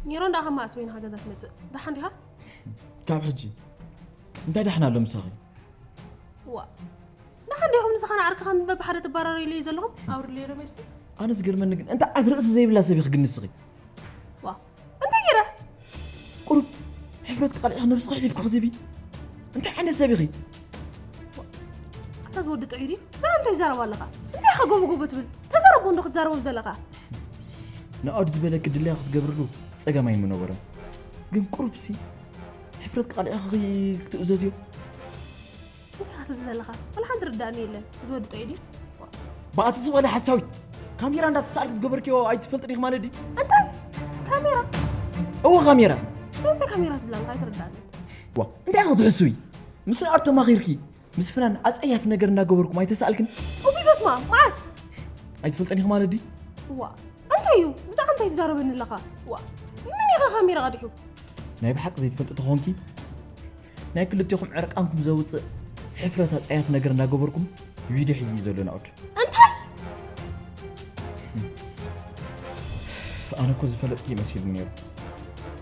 ኒሮ እንዳ ከማ ኣስበይና ገዛ ትመጽእ ደሓን ዲኻ? ካብ ሕጂ እንታይ ደሓን ኣሎ ምሳኺ? ዋ ደሓን ዲኹም ንስኻን ዓርክኻን በብሓደ ትባራረዩ ኢለዩ ዘለኹም ኣውርድለዮ ዶ ሜርሲ? ኣነ ዝገርመኒ ግን እንታይ ዓይነት ርእሲ ዘይብላ ሰብ ኢኺ ግን ንስኺ? ዋ እንታይ ገይረ? ቁሩብ ሕፍረት ክቃልዕኺ ነብስኺ ኣሕሊፍኪ ክትህቢ እንታይ ዓይነት ሰብ ኢኺ? ኣታ ዝወዲ ጥዑይ ድዩ? ብዛዕባ እንታይ ይዛረብ ኣለኻ? እንታይ ኢኻ ጎቦ ጎቦ ትብል? ተዛረቦ እንዶ ክትዛረቦ ዝደለኻ? ንኣድ ዝበለኪ ድላያ ክትገብርሉ ጸገም ኣይምነበሮን። ግን ቁሩብሲ ሕፍረት ቃልዕኺ ክትእዘዝዮ። እንታይ ኢኻ ትብል ዘለኻ? ዋላ ሓንቲ ርዳእኒ የለን። እዚ ወዲ ጥዑይ ድዩ? ብኣቲ ዝበለ ሓሳዊት ካሜራ እንዳተሳእልኪ ዝገበርክዮ ኣይትፈልጥን ኢኺ ማለት ድዩ? እንታይ? ካሜራ? እወ ካሜራ። እንታይ ካሜራ ትብል ኣለኻ? ኣይትርዳእኒ። ዋ እንታይ ኢኺ ትሕስዊ? ምስ ንኣድ ተማኺርኪ ምስ ፍናን ኣጸያፊ ነገር እናገበርኩም ኣይተሳእልክን? እውይ በስመ ኣብ መዓስ? ኣይትፈልጠን ኢኺ ማለት ድዩ? ዋ እንታይ እዩ ብዛዕባ እንታይ ትዛረበኒ ኣለኻ? ዋ መን ኢኻ ካሜራ ቀዲሑ? ናይ ብሓቂ ዘይትፈልጢ ተኾንኪ ናይ ክልቴኹም ዕርቃንኩም ዘውፅእ ሕፍረት ኣጸያፊ ነገር እናገበርኩም ቪድዮ ሒዙ እዩ ዘሎ ናኦድ። እንታይ? ኣነ እኮ ዝፈለጥኪ ይመሲሉ ነይሩ።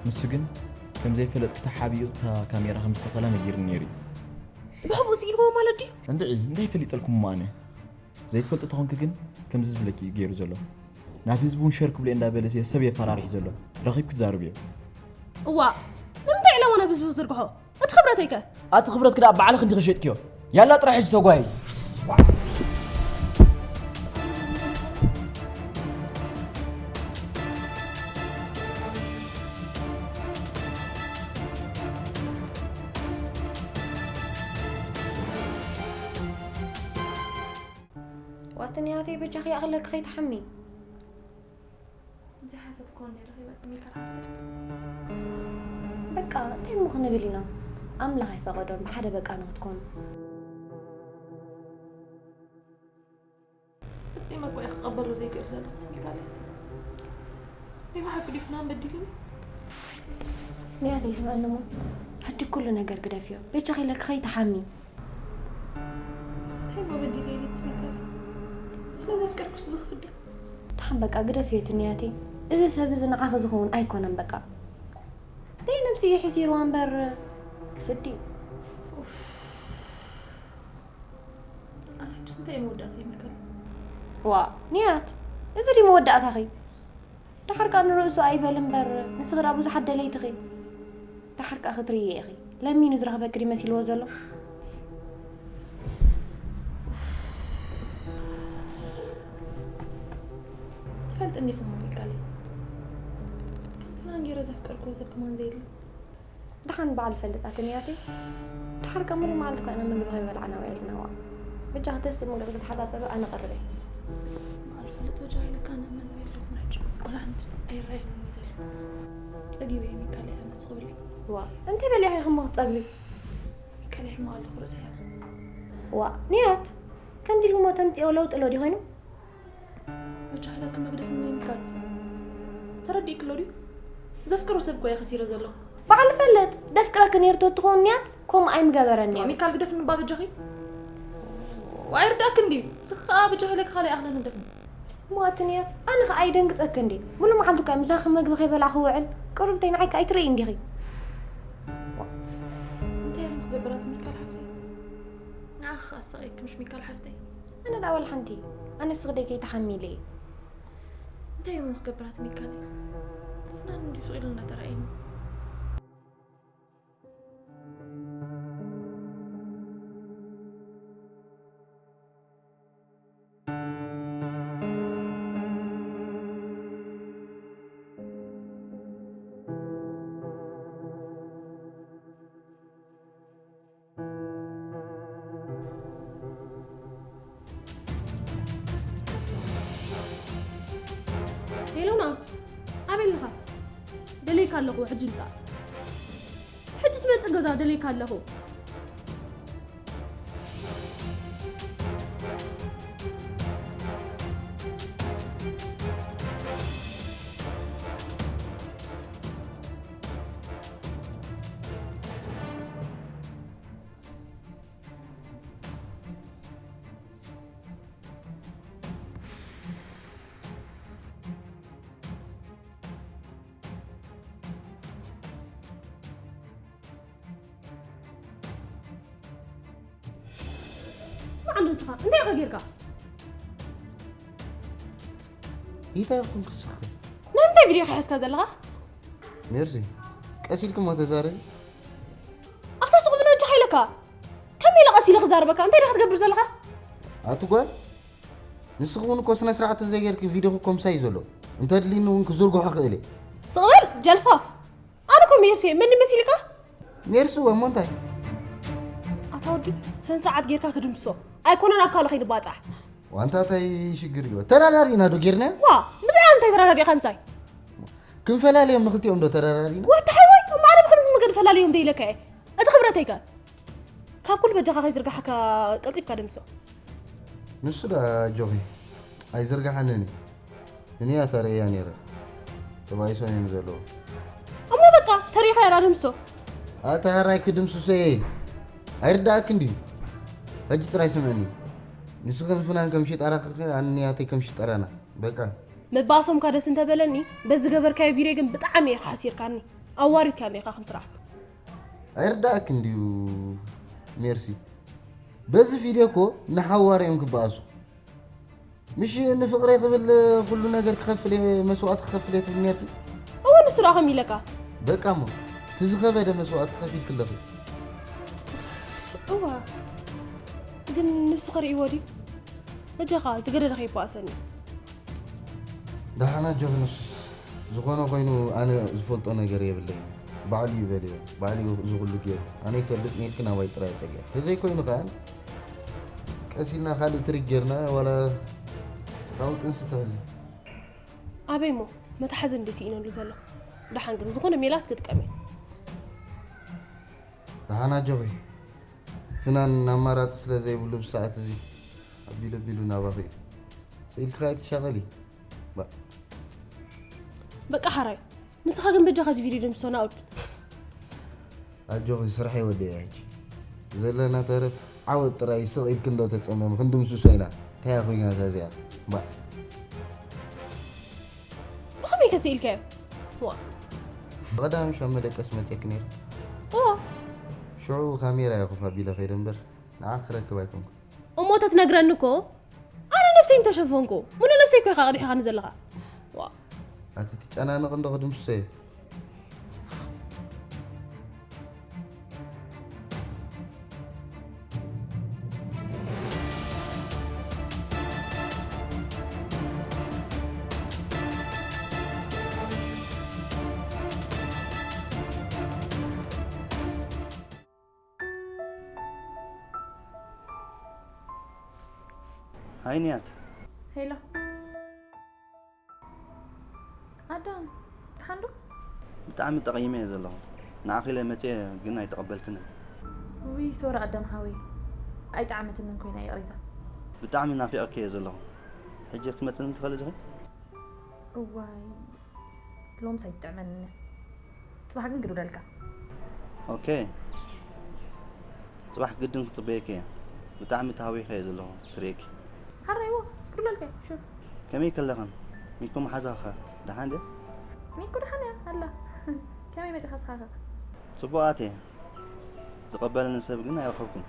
ንሱ ግን ከም ዘይፈለጥኪ ተሓቢኡ እታ ካሜራ ከም ዝተኸላ ነጊሩኒ ነይሩ እዩ። ብሕቡእ ስኢልዎ ማለት ድዩ? እንድዒ እንታይ ፈሊጠልኩም እሞ ኣነ ዘይትፈልጡ ተኾንኪ ግን ከምዚ ዝብለኪ እዩ ገይሩ ዘሎ። ናብ ህዝቢ እውን ሸር ክብሎ እንዳበለ ሰብ የፈራርሕ ዘሎ ረኺብኪ ትዛረብዮ። እዋ ንምንታይ ዕላማ ናብ ህዝቢ ዝርግሖ? እቲ ክብረተይ ከ? ኣቲ ክብረትኪ ደኣ ባዕልኺ እንዲኺ ሸጥክዮ። ያላ ጥራሕ ሕጂ ተጓየዪ። ዋትንያተይ በጃኺ ኣኽለኪ ከይትሓሚ። ዘይሓሰብክዎ እንድየ ረኺበ ሚካል ሓፍተይ። በቃ እንታይ እሞ ክንብል ኢና ኣምላኽ ኣይፈቐዶን ብሓደ በቃ ንክትኮኑ። ፈጺመ እኮ እየ ክቐበሎ ዘይክእል ዘለኹ እቲ ሚካል። ናይ ብሓቂ ድዩ ፍናን በዲሉኒ? ንያተይ ስምዕኒ እሞ ሕጂ ኩሉ ነገር ግደፍዮ በጃኺ ኢለኪ ከይትሓሚ። እንታይ እሞ በዲለ ኢለ እቲ ሚካል? ስለ ዘፍቀርኩስ እዚ ክፍዳ? ደሓን በቃ ግደፍዮ እቲ ንያተይ። እዚ ሰብ እዚ ንዓኺ ዝኸውን ኣይኮነን በቃ። ደይ ነብሲ እዩ ሕሲርዋ እምበር ስዲ። ኣነ ሕጅስ እንታይ እዩ መወዳእታ ይምልከት? ዋ ንያት እዚ ድዩ መወዳእታኺ? ደሓር ከኣ ንርእሱ ኣይበል እምበር ንስኺ ደኣ ብዙሓት ደለይትኺ። ደሓር ከኣ ክትርእዮ ኢኺ። ለሚኑ ዝረኽበኪ ድዩ መሲልዎ ዘሎ? ትፈልጥኒ ኢኺ እሞ ሚካለይ፣ ከም ፍናን ገይረ ዘፍቀርክዎ ሰብ ከማን ዘየለ። ደሓን በዓል ፈልጥ ኣቲ ንያተይ። ደሓር ከኣ ሙሉእ መዓልቲ እኳ ኢና ምግቢ ከይበላዕና ውዒልና ዋእ። በጃኺ ተስእ ምግቢ ክትሓጻጸቢ ኣነ ቀርብ እየ። በዓል ፈልጥ በጃኺ ኢለካ ኣነ መን የለኹን ሕጂ። ዋላ ሓንቲ ኣይረኣየንን እዩ ዘሎ። ጸጊበ እየ ሚካለይ ኣነ ስቕ በሊ። ዋእ እንታይ በሊዕኺ ኢኺ እሞ ክትጸግቢ? ሚካለይ ሕማቕ ኣለኹ ርእሰይ ሕማቕ። ዋእ ንያት ከምዚ ኢልኪ እሞ ተምጽእዮ ለውጢ ኣሎ ድዩ ኮይኑ? በጃኺ ኢለኪ መግደፊ እሞ ይምካል። ተረዲእኪ ኣሎ ድዩ? ዘፍቅሮ ሰብ እኮ እየ ከሲረ ዘለኹ። በዓል ፈልጥ ደፍቅረኪ ነይሩ ተትኸውን ንያት ከምኡ ኣይምገበረን ነይሩ። ሚካል ግደፍኒ እባ በጃኺ። ኣይርዳእክን ድዩ? ንስኺ ከኣ በጃኺ ኢለኪ ካልእ ኣይኣኽለንን ደፍኒ። እሞ ኣቲ ንያት ኣነ ከኣ ኣይደንግጸኪ እንድየ። ሙሉእ መዓልቲ እኮ እየ ምሳኺ መግቢ ከይበላዕኩ ክውዕል። ቅሩብተይ ንዓይ ከኣ ኣይትርእይ እንዲኺ። እንታይ እሞ ክገብር ኣቲ ሚካል ሓፍተይ? ንዓኺ ከኣ ኣሳቕየኪ ምሽ ሚካል ሓፍተይ? ኣነ ደኣ ዋላ ሓንቲ። ኣነ ስኽደይ ከይትሓሚ ኢለ እየ። እንታይ እሞ ክገብር ኣቲ ሚካለይ? ፍናን እንድዩ ስቕ ኢሉ እናተራእየኒ። ሄሎ ናት፣ ኣበይ ኣለኻ? ደልየካ ኣለኹ፣ ሕጂ ምጻእ። ሕጂ ትመጽእ ገዛ፣ ደልየካ ኣለኹ። እንታይ ኢኻ ጌርካ? እንታይ ይኹን ክስኽል ንምንታይ ቪድዮ ከሕዝካ ዘለኻ? ሜርሲ ቀስ ኢልክሞ ተዛረቢ። ኣታ ስቕ ብሎ እጅኻ ኢለካ። ከመይ ኢለ ቀስ ኢለ ክዛረበካ? እንታይ ዲኻ ትገብር ዘለኻ? ኣቲ ጓል ንስኺ እውን እኮ ስነ ስርዓት ተዘይጌርኪ ቪድዮኺ ኮምሳይ እዩ ዘሎ። እንተድልኒ እውን ክዝርግሖ ክእል እየ። ስቕ በል ጀልፋፍ። ኣነ እኮ ሜርሲ እየ። መን መሲልካ? ሜርሲ እወ እሞ እንታይ? ኣታ ወዲ ስነ ስርዓት ጌርካ ትድምስሶ። ኣይኮነን ኣብ ካልእ ከይንባጻሕ። ዋንታ እንታይ ሽግር እዩ? ተራዳዲእና ዶ ጌርና? ዋ ምስኣ እንታይ ተራዳዲእካ ምሳይ? ክንፈላልዮም ንክልቲኦም ዶ ተራዳዲእና? ዋታ ሓወይ እሞ ኣነ ብከምዚ መገዲ ፈላልዮም ዶ ኢለካ እየ? እቲ ክብረተይ ከ? ካብ ኩሉ በጃኻ ከይዝርጋሓካ ቀልጢፍካ ደምስሶ። ንሱ ዳ ኣጆኺ ኣይዝርጋሓንን እዩ። ንንያ ተርእያ ነይረ። ተባኢሶ እዮም ዘለዎ። እሞ በቃ ተሪኻ እያ ደምስሶ። ኣታ ሕራይ ክድምስሶ እየ። ኣይርዳእክን ድዩ? ሕጂ ጥራይ ስምዕኒ። ንስኽን ፍናን ከም ሽጣራ ክልክን ኣነ ንያተይ ከም ሽጣራና። በቃ። ምባእሶምካ ደስ እንተበለኒ በዚ ገበርካዮ ቪድዮ ግን ብጣዕሚ ኢኻ ሓሲርካኒ። ኣዋሪድካኒ ኢኻ ከም ስራሕካ። ኣይርዳእክን ድዩ ሜርሲ? በዚ ቪድዮ እኮ ንሓዋር እዮም ክበኣሱ። ምሽ ንፍቕረይ ክብል ኩሉ ነገር ክኸፍል እየ መስዋእቲ ክኸፍል እየ ትብል ነርኪ። እወ ንሱ ደኣ ከም ኢለካ። በቃ እሞ እቲ ዝኸበደ መስዋእቲ ከፊልኪ ኣለኺ። እወ ግን ንሱ ከርእይዎ ድዩ? በጃኻ ዝገደደ ከይበኣሰኒ። ደሓና ጆርጅ ንሱስ ዝኾነ ኮይኑ ኣነ ዝፈልጦ ነገር የብለይን። ባዕሉ ይበልዮ፣ ባዕሉ እዩ እዚ ኩሉ ገይሩ። ኣነ ይፈልጥ ነይርኪ ናባይ ጥራይ ጸጊዐ። ተዘይኮይኑ ከኣ ቀስ ኢልና ካልእ ትሪክ ጌርና ዋላ ካብኡ ጥንሲ ትሕዚ። ኣበይ እሞ መታሓዚ እንዲ ስኢነሉ ዘሎ። ደሓን ግን ዝኾነ ሜላስ ክጥቀም እየ። ደሓን ኣጆኺ። ፍናን ኣማራጺ ስለ ዘይብሉ ብሰዓት እዚ ኣቢሉ ኣቢሉ ናባኺ እዩ። ስኢልኪ ከኣ ኣይትሻቐሊ። ባ- በቃ ሓራይ ንስኻ ግን በጃኻ እዚ ቪድዮ ደምስሶ ናኡድ። ኣጆኺ ስራሕ ይወደያ ሕጂ ዘለና ተረፍ ዓወት ጥራይ ስቕ ኢልኪ እንዶ ተጸመሚ ክንድምስሶ ኢና። እንታይ እያ ኮይና እታ እዚኣ? ባ- ብኸመይ ከ ስኢልካዮ? ዋ ብቐዳም ሻብ መደቀስ መጽየኪ ነይረ። ኦ ሽዑ ካሜራ እየ ኮፍ ኣቢለ ከይደ እምበር ንዓ ክረክብ ኣይኮንኩ። እሞ ተትነግረኒ እኮ ኣነ ነብሰይ ምተሸፈንኩ። ሙሉእ ነብሰይ እኮ ኢኻ ቀዲሕኻኒ ዘለኻ። ዋ ኣቲ ትጨናነቕ እንዶ ክድምስሶ እየ። ሃይ ንያት። ሄሎ ኣዳም፣ ደሓን ዶ? ብጣዕሚ ጠቒመ እየ ዘለኹ። ንዓኺ ኢለ መፅየ ግን ኣይተቐበልክንን። ውይ ሶሪ ኣዳም ሓወይ፣ ኣይጠዓመትንን ኮይና ይቕሬታ። ብጣዕሚ ናፊቐኪ እየ ዘለኹ። ሕጂ ክትመፅኒ ትኽእሊ ዲኺ? እዋይ ሎምስ ኣይትጥዕመንን እያ። ፅባሕ ግን ግዱደልካ። ኦኬ። ፅባሕ ግድን ክፅበየኪ እየ። ብጣዕሚ ተሃዊኸ እየ ዘለኹ ክርእየኪ። ሓራይ እዎ ግዱደልካ እዩ ሹር። ከመይ ከለኽን? ሚኮ መሓዛኺ ኸ ደሓን ድያ? ሚኮ ደሓን እያ ኣላ። ከመይ መፂኻ ንስኻ ኸ? ፅቡቕ ኣትየ። ዝቐበለኒ ሰብ ግን ኣይረኸብኩን።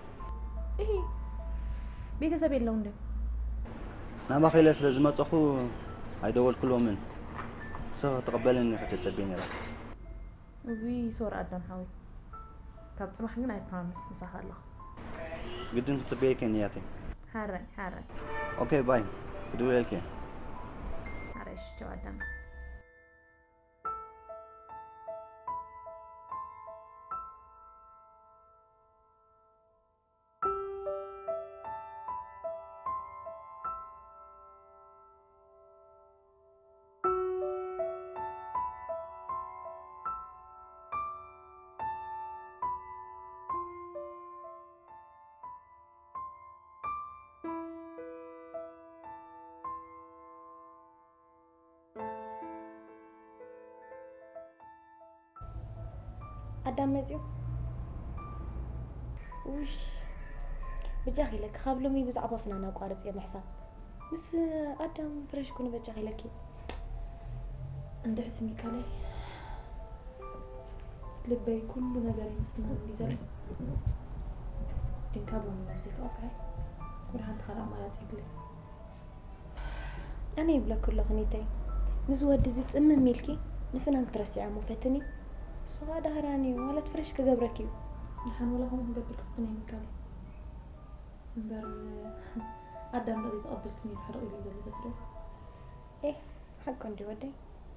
እሂ ቤተሰብ የለውን ድዮም? ናባኺ ኢለ ስለ ዝመፀኹ ኣይደወልኩሎምን። ንስኺ ክትቕበልኒ ኢኺ ተፀብየ ነይረ። እውይ ሶሪ ኣዳም ሓወይ። ካብ ፅባሕ ግን ኣይ ፕራሚስ ምሳኻ ኣለኹ። ግድን ክፅበየኪ እየ ንያተይ። ሓራይ ሓራይ። ኦኬ ባይ። ክድውለልኪ እየ። ሓራይ እሺ ቻው ኣዳም። ኣዳም መፅዩ ውሽ ብጃኽ ኢለኪ ካብ ሎሚ ብዛዕባ ፍናን ኣቋርፅዮ ምሕሳብ ምስ ኣዳም ፍረሽ ኩኒ በጃኽ ኢለኪ እንድሕቲ ሚካለይ ልበይ ኩሉ ነገረይ ምስ ፍናን እንዲ ዘሎ ግን ካብ ሎሚ ነብሰይ ክቐፅዐ ወላ ሓንቲ ካልእ ኣማራጺ የብለይ። ኣነ ይብለኪ ኣለኹ ኒተይ፣ ምስዚ ወዲ እዚ ጽምም ኢልኪ ንፍናን ክትረስዕዮ እሞ ፈትኒ። ንሱ ኸኣ ዳህራን እዩ፣ ማለት ፍረሽ ክገብረኪ እዩ። ደሓን ወላ ከምኡ ክገብር ክፍትን ኣይምካለይ። እምበር ኣዳም ዶ ዘይተቐበልክኒ ኢሉ ሕርቕ ኢሉ እዩ ዘሎ በትሪ። ኤህ፣ ሓቁ እንድዩ ወደይ።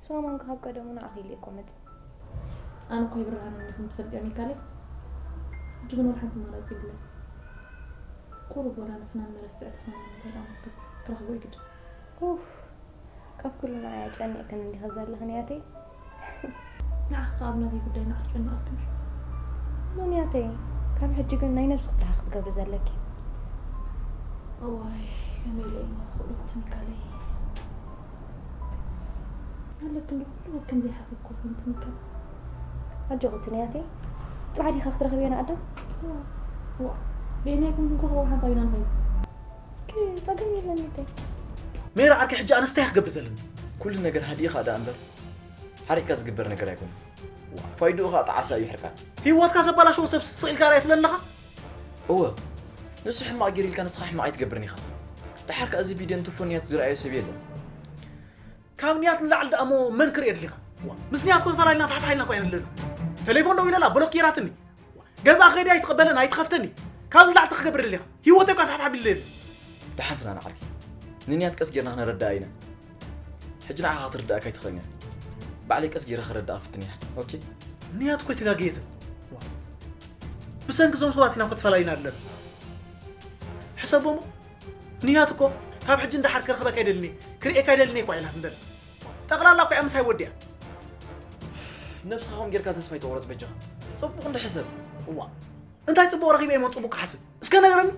ሰሎሞን ካብ ቀደሙ ንዓኺ ኢሉ እኮ መጺኡ። ኣነ እኮ ይብርሃን እንዲኹም ትፈልጥዮ ሚካለይ። ሕጂ ግን ወላ ሓንቲ ኣማራጺ የብለይ። ቁሩብ ወላ ንፍናን መረስዕ ትኾነኒ እንተ ደኣ ሞትኩ፣ ክረኽቦ ይግድን። ኡፍ፣ ካብ ኩሉ ንዓይ ኣጨኒቕክኒ እንዲኺ ዘለኺ ንያተይ። ንዓኺ ከኣ ኣብ ናተይ ጉዳይ ንዓኺ ጨኒቐኪ ምሽ? ኖ ንያተይ፣ ካብ ሕጂ ግን ናይ ነብስኺ ጥራሕ ክትገብሪ ዘለኪ። እዋይ፣ ከመይ ኢለ እየ ክኽእሎ እቲ ሚካለይ? ኣለኪ እንዶ ኩሉ ወከም ዘይሓሰብክዎ ኮንኪ ምካን። ኣጆኺ እቲ ንያተይ፣ ጽባሕ ዲኻ ክትረኽብዮ ንኣዳም? ዋ፣ በየናይ ኮንኩም ክረኽቦ ሓንሳብ ኢና ንኸይድ። ክ-፣ ጸገም የለን ንያተይ። ሜራ ዓርከይ፣ ሕጂ ኣነስ እንታይ ክገብር ዘለኒ? ኩሉ ነገር ሃዲእኻ ደኣ እምበር፣ ሓሪቕካ ዝግበር ነገር ኣይኮነን። ዋ፣ ፋይድኡ ኸኣ ጣዓሳ እዩ ሕርቃን። ህይወትካ ዘባላሸወ ሰብ ስቕ ኢልካ ርኣዮ ትብለኒ ኣለኻ? እወ፣ ንሱ ሕማቕ ገይሩ ኢልካ ንስኻ ሕማቕ ኣይትገብርን ኢኻ። ደሓር ከኣ እዚ ቪድዮ እንትፎ ንያት ዝረኣዮ ሰብ የለን። ካብ ንያት ንላዕሊ ደኣ እሞ መን ክርኢ ኣድሊኻ? ዋ፣ ምስ ንያት እኮ ተፈላሊና ፋሕፋሕ ኢልና እኮ ኢና ዘለና። ቴሌፎን ደዊለላ ብሎክ ገይራትኒ። ዋ፣ ገዛ ከይደ ኣይትቕበለን ኣይትኸፍተኒ። ካብዚ ላዕሊ እንታይ ክገብር ደሊኻ? ህይወተይ እኮ ፋሕፋሕ ኣቢለ። ደሓን ፍናን ዓርከይ፣ ንንያት ቀስ ጌርና ክነረድኣ ኢና። ሕጂ ንዓኻ ክትርድኣካ ኣይትኽእልን እያ። ባዕለይ ቀስ ጌረ ክረድኣ ክፍትን እያ። ኦኬ? ንያት እኮ ኣይተጋገየትን። ዋ፣ ብሰንኪ እዞም ሰባት ኢና እኮ ተፈላሊና ኣለና። ሕሰቦ እሞ፣ ንያት እኮ ካብ ሕጂ ንደሓር ክረኽበካ ኣይደልን እየ፣ ክርእየካ ኣይደልን እየ እኳ ኢላ ትንበል። ጠቕላላ እኮ እያ ምሳይ ወዲኣ። ነብስኻ ከምኡ ጌርካ ተስፋ ኣይትቑረጽ በጃኻ። ጽቡቕ እንዶ ሕሰብ። እዋ፣ እንታይ ጽቡቕ ረኺበ እየ እሞ ጽቡቕ ክሓስብ? እስከ ነገረኒ።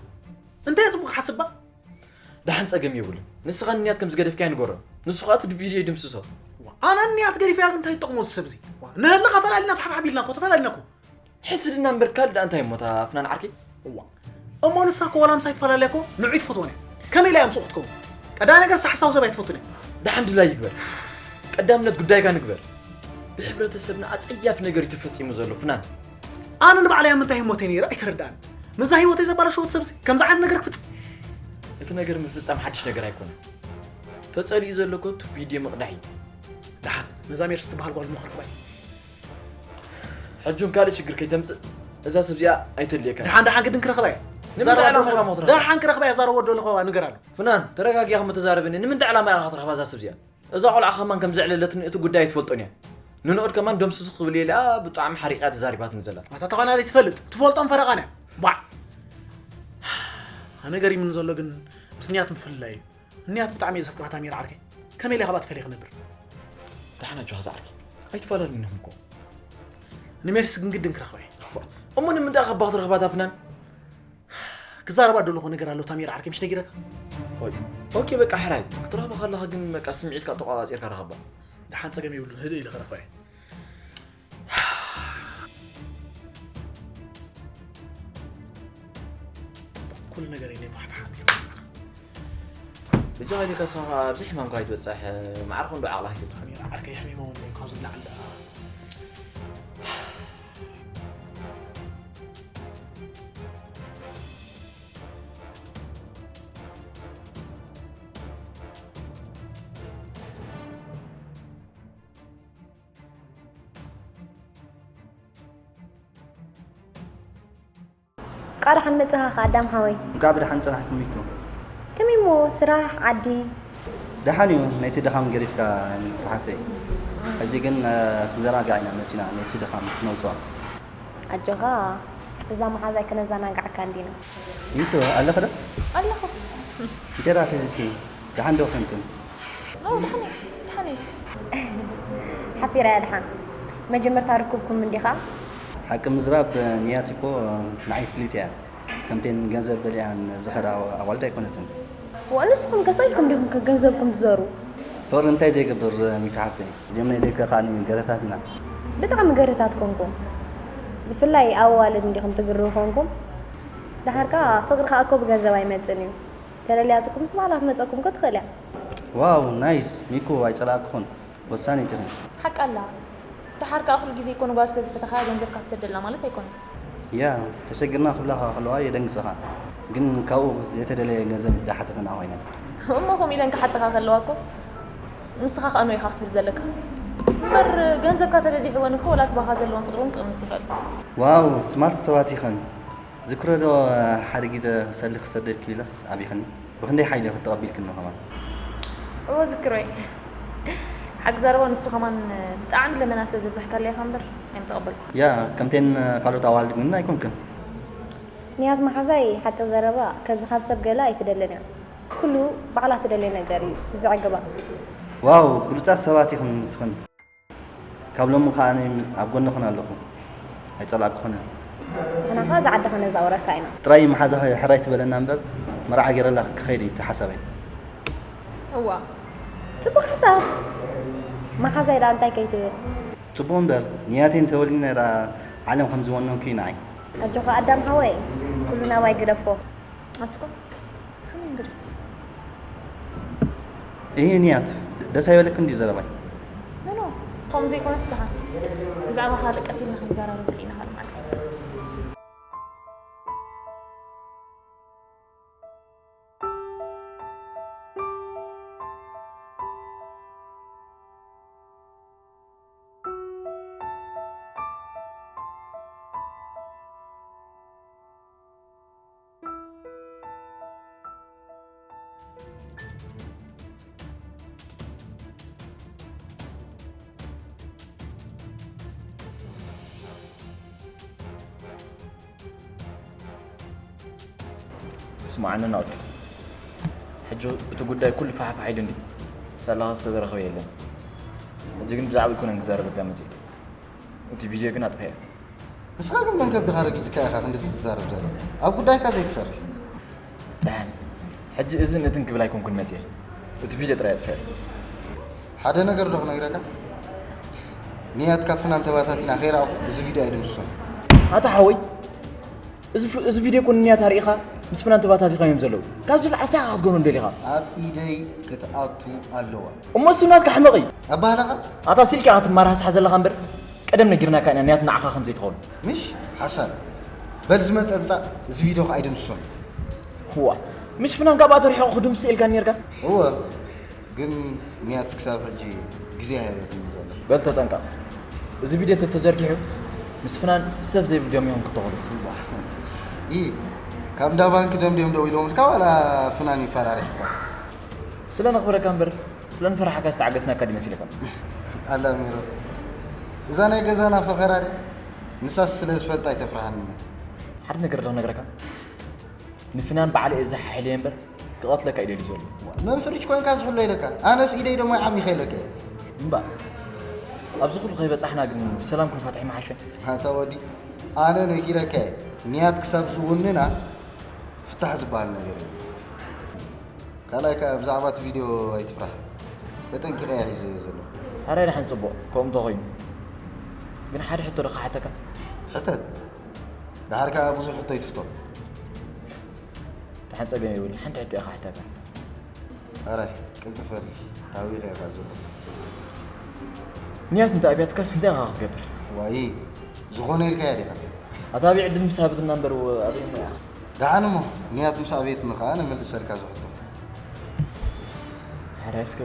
እንታይ እየ ጽቡቕ ክሓስብ እባ? ደሓን ጸገም የብሉን። ንስኻ ንንያት ከም ዝገደፍካዮ ንገሮ። ንሱ ኸኣ እቲ ቪድዮ ይድምስሶ። እዋ፣ ኣነ ንንያት ገዲፈያ ግን እንታይ ይጠቕሞ እዚ ሰብ እዚ? እዋ፣ ንህልኻ ፈላሊና ፋሕፋሕ ቢልና እኮ፣ ተፈላሊና እኮ። ሕስድና እምበር ካልእ ደኣ እንታይ እሞ እታ ፍናን ዓርከይ? እዋ። እሞ ንሳ እኮ ዋላ ምሳይ ትፈላለያ እኮ ንዑይ ትፈትወን እያ። ከመይ ኢላ እያ ምስኡ ክትከውን? ቀዳማይ ነገር ንሳ ሓሳዊ ሰብ ኣይትፈቱን እያ። ደሓን ድላያ ይግበር። ቀዳምነት ጉዳይካ ንግበር። ብሕብረተሰብና ኣጸያፊ ነገር እዩ ተፈጺሙ ዘሎ ፍናን። ኣነ ንባዕለይ ኣብ ምንታይ ህሞተይ ነይረ ኣይተረድኣን። ምስዛ ህይወተይ ዘባላሸወት ሰብሲ ከምዚ ዓይነት ነገር ክፍጽም። እቲ ነገር ምፍጻም ሓድሽ ነገር ኣይኮነን። ተጸሊኡ ዘሎ እኮ እቲ ቪድዮ ምቕዳሕ እዩ። ደሓን ነዛ ሜርሲ ትበሃል ጓል እሞ ክረኽባ እየ። ሕጂ እውን ካልእ ሽግር ከይተምጽእ እዛ ሰብ እዚኣ ኣይተድልየካን። ደሓን ደሓን ግድን ክረኽባ እየ። ንምንታይ ዕላማ ኢኻ እሞ ትረኽባ? ደሓን ክረኽባ እየ፣ ዛረቦ ወዲ ኣለኹ ንገር ኣሎ። ፍናን፣ ተረጋጊኻ እሞ ተዛረበኒ። ንምንታይ ዕላማ ኢኻ ክትረኽባ እዛ ሰብ እዚኣ? እዛ ቆልዓ ከማን ከም ዘዕለለትኒ እቲ ጉዳይ ኣይትፈልጦን እያ። ንንኡድ ከማን ደምስሱ ክብል እየ ኢላ ብጣዕሚ ሓሪቓ እያ ተዛሪባትኒ ዘላ። ኣታ ተኾና ዘይትፈልጥ፣ ትፈልጦን ፈረቓን እያ። ባዕ። ኣነ ገሪሙኒ ዘሎ ግን ምስ ንያት ምፍልላይ እዩ። ንያት ብጣዕሚ እየ ዘፍቅራ ታሚር ዓርከይ። ከመይ ኢለ ካብኣ ትፈልየ ክነብር? ደሓን ኣጆኻ ዝዓርከይ። ኣይትፈላለዩን ኢኹም እኮ። ንሜርሲ ግን ግድን ክረኽባ እየ። እሞ ንምንታይ ካብ ባኽ ትረኽባ እታ ፍናን? ክዛረባ ደለኹ ነገር ኣሎ ታሚር ዓርከይ፣ ምሽ ነጊረካ? ኦይ፣ ኦኬ በቃ ሕራይ። ክትረኽባ ከለኻ ግን በቃ ስምዒትካ ተቆጻጺርካ ረኸባ። ደሓን ጸገም የብሉን፣ ህድእ ኢለ ክረኽባ እየ። ኩሉ ነገር ኢለ ፋሕፋሕ ኣቢለ። ብጃኻ ኢልካ ስኻ ኣብዚ ሕማምካ ኣይትበጽሕ፣ ማዕርኹ እንዶ ዓቕልኻ ኣይትበጽሕ። ኣሚር ዓርከይ፣ ሕሚመ እውን ካብዚ ንላዕሊ ደኣ። ቃል ሓን መጽኻ ኸ ኣዳም ሓወይ? እንኳዕ ብደሓን ጸናሕኩም ሚኪ። ከመይ እሞ ስራሕ፣ ዓዲ? ደሓን እዩ፣ ነቲ ድኻም ገዲፍካ ሓፍተይ። ሕጂ ግን፣ እ፣ ክንዘናጋዕ ኢና መጺና፣ ነቲ ድኻም ክነውጽኦ። ኣጆኻ፣ እዛ መሓዛይ ከነዘናግዓካ እንዲና። ሚኪ፣ ኣለኺ ዶ? ኣለኹ። እንጀራ ሒዝኪ፣ ደሓን ዶ ኮንክን? ኖ፣ ደሓን እየ፣ ደሓን እየ። ሓፊረ እየ ደሓን። መጀመርታ ርክብኩም እንዲኻ? ሓቂ ምዝራብ ንያት እኮ ንዓይ ፍልይቲ እያ። ከምተን ገንዘብ በሊዐን ዝኸዳ ኣዋልድ ኣይኮነትን። ዋ፣ ንስኹም ከ ሰኢልኩም ዲኹም ከ ገንዘብኩም ትዘሩ? ፍቕሪ እንታይ ዘይገብር ሚኪ ሓፍተይ? እዚኦም ናይ ደገ ከኣ ገረታት ኢና። ብጣዕሚ ገረታት ኮንኩም። ብፍላይ ኣዋልድ እንዲኹም ትግርሁ ኮንኩም። ደሓር ከኣ ፍቕሪ ከኣ እኮ ብገንዘብ ኣይመጽእን እዩ። ተደልያትኩምስ ባዕላ ክትመጸኩም እኮ ትኽእል እያ። ዋው፣ ናይስ። ሚኩ፣ ኣይጸላእኩኹን። ወሳኒት ኢኺ። ሓቂ ኣላ። ደሓር ከኣ ኩሉ ግዜ እኮ ንጓል ስለ ዝፈተኻያ ገንዘብካ ትሰደላ ማለት ኣይኮነን። ያ፣ ተሸጊርና ክብላኻ ከለዋ የደንግጸኻ። ግን ካብኡ ዘይተደለየ ገንዘብ እንዳሓተተና ኮይነን። እሞ ከምኡ ኢለን ክሓተኻ ከለዋ እኮ ንስኻ ከኣ ንወይኻ ክትብል ዘለካ። እምበር ገንዘብካ ተበዚሕወን እኮ ወላ እቲ ባኻ ዘለወን ፍጡር እውን ክቕንስ ይኽእል። ዋው፣ ስማርት ሰባት ኢኸን። ዝክሮ ዶ ሓደ ግዜ ሰሊ ክሰደልኪ ኢለስ ኣቢኽኒ? ብኽንደይ ሓይሊ ኢኺ ተቐቢልክኒ ከማን? እወ ዝክሮይ። ሓቂ ዘረባ ንሱ ከማን ብጣዕሚ ለመና ስለ ዘብዛሕካለይ ኢኻ እምበር ኣይምተቐበልኩ። ያ፣ ከምተን ካልኦት ኣዋልድ ግን ኣይኮንክን። ንያት መሓዛይ ሓቂ ዘረባ ከምዚ ካብ ሰብ ገለ ኣይትደልን እያ። ኩሉ ባዕላ ትደልዮ ነገር እዩ ዘዕግባ። ዋው፣ ብሉጻት ሰባት ኢኽን ንስኽን። ካብ ሎሚ ከኣ ኣብ ጎንኽን ኣለኹ። ኣይጸላእኩኽን። ንሕና ከኣ እዛ ዓዲ ከነዛውረካ ኢና። ጥራይ መሓዛኺ ሕራይ ትበለና እምበር መርዓ ገይረላ ክኸይድ እዩ እቲ ሓሳበይ። እዋ፣ ጽቡቕ ሓሳብ። መሓዛይ ደኣ እንታይ ከይትብል? ጽቡቕ እምበር ንያተይ እንተወሊድና ደኣ ዓለም ከም ዝወነንኩ እዩ ንዓይ። ኣጆኻ ኣዳም ሓወይ፣ ኩሉ ናባይ ግደፎ። ኣትኮ። ከመይ እንግዲህ? እህ ንያት፣ ደስ ኣይበለክን ድዩ ዘረባይ? ኖ፣ ኖ፣ ከምኡ ዘይኮነስ ደሓን። ብዛዕባ ካልእ ቀስ ኢልና ክንዘራረበሉ ኢና ካልእ መዓልቲ። ስማዕኒ ናውድ፣ ሕጂ እቲ ጉዳይ ኩሉ ፋሕፋሕ ኢሉ እንዲ ሳላኻ ዝተዘረኸበ የለን። ሕጂ ግን ብዛዕባ ኣይኮነን ክዛረበካ መፅእ፣ እቲ ቪድዮ ግን ኣጥፍአ። ንስኻ ግን መንከብድኻ ረጊጽካ ኢኻ ክንድዚ ትዛረብ ዘለኻ። ኣብ ጉዳይካ ዘይትሰርሕ። ደሓን፣ ሕጂ እዝን እትን ክብል ኣይኮንኩን መጽየ። እቲ ቪድዮ ጥራይ ኣጥፍአ። ሓደ ነገር ዶ ክነግረካ? ንያት ካብ ፍናን ተባታቲና ከይረኣኹ እዚ ቪድዮ ኣይድምስሶን። ኣታ ሓወይ፣ እዚ ፍ-፣ እዚ ቪድዮ እኮ ንንያት ኣርኢኻ ምስ ፍናን ተባታቲኻ እዮም ዘለዉ። ካብዚ ላዕሊ እንታይ ኢኻ ክትገብሮ እንደሊኻ? ኣብ ኢደይ ክትኣቱ ኣለዋ። እሞ እሱ ናትካ ሕመቕ እዩ። ኣባህላኻ? ኣታ ስኢልካ ኢኻ ትማራሕስሓ ዘለኻ እምበር፣ ቀደም ነጊርናካ ኢና ንያት ንዓኻ ከም ዘይትኸውን። ምሽ ሓሳብ። በል ዝመጸ ምጻእ፣ እዚ ቪድዮ ከኣ ኣይድምስሶን። እዋ፣ ምሽ ፍናን ካብኣ ተርሒቑ ክድምስስ ኢልካ ኔርካ? እወ፣ ግን ንያት ክሳብ ሕጂ ግዜ ኣይሃበትን ዘሎ። በል ተጠንቀቕ። እዚ ቪድዮ ተተዘርጊሑ ምስ ፍናን ሰብ ዘይብል ዲዮም እዮም ክትኾኑ። እዋ፣ ኢ፣ ካብ እንዳ ባንክ ደም ድዮም ደው ኢሎምልካ ዋላ ፍናን ይፈራሪሕካ? ስለ ነኽብረካ እምበር ስለ ንፈርሓካ ዝተዓገስናካ ድዩ መሲልካ? ኣላ ሜሮ፣ እዛ ናይ ገዛና ፈኸራ ድያ? ንሳስ ስለ ዝፈልጣ ኣይተፍርሃንን እያ። ሓደ ነገር ዶ ክነግረካ? ንፍናን ባዕለ እየ ዝሓሕልየ እምበር ክቐትለካ ኢለ ድዩ ዘሎ? መን ፍርጅ ኮንካ ዝሕሎ ኢለካ? ኣነስ ኢደይ ደሞ ይሓሚኸ ኢለካ እየ። እምበኣር፣ ኣብዚ ኩሉ ከይበጻሕና ግን ብሰላም ክንፈትሖ ይመሓሸ። ኣታ ወዲ፣ ኣነ ነጊረካ እየ። ንያት ክሳብ ዝውንና ፍታሕ ዝበሃል ነገር የለን። ካልኣይ ከኣ ብዛዕባ እቲ ቪድዮ ኣይትፍራሕ። ተጠንቂቐ እየ ሒዘዮ ዘለኹ። ኣረ ደሓን ጽቡቕ፣ ከምኡ እንተኾይኑ። ግን ሓደ ሕቶ ዶ ክሓተካ? ሕተት። ደሓር ከኣ ብዙሕ ሕቶ ኣይትፍቶ። ደሓን ጸገም የብሉን። ሓንቲ ሕቶ እየ ክሓተካ። ኣረ፣ ቅልጥፍ በል። ታዊኸ ኢኻ ዘለኹ። ንያት እንተ ኣብያትካስ እንታይ ኢኻ ክትገብር? ዋይ፣ ዝኾነ ኢልካያ ዲኻ? ኣታ ኣብይ ዕድል ምስ ሃበትና እምበር፣ ኣበይ እሞ ኢኻ? ደሓን እሞ፣ ንያት ምስ ኣበየትኒ ኸኣ ነመልሰልካ እዚ ሕቶ። ሓራይ እስከ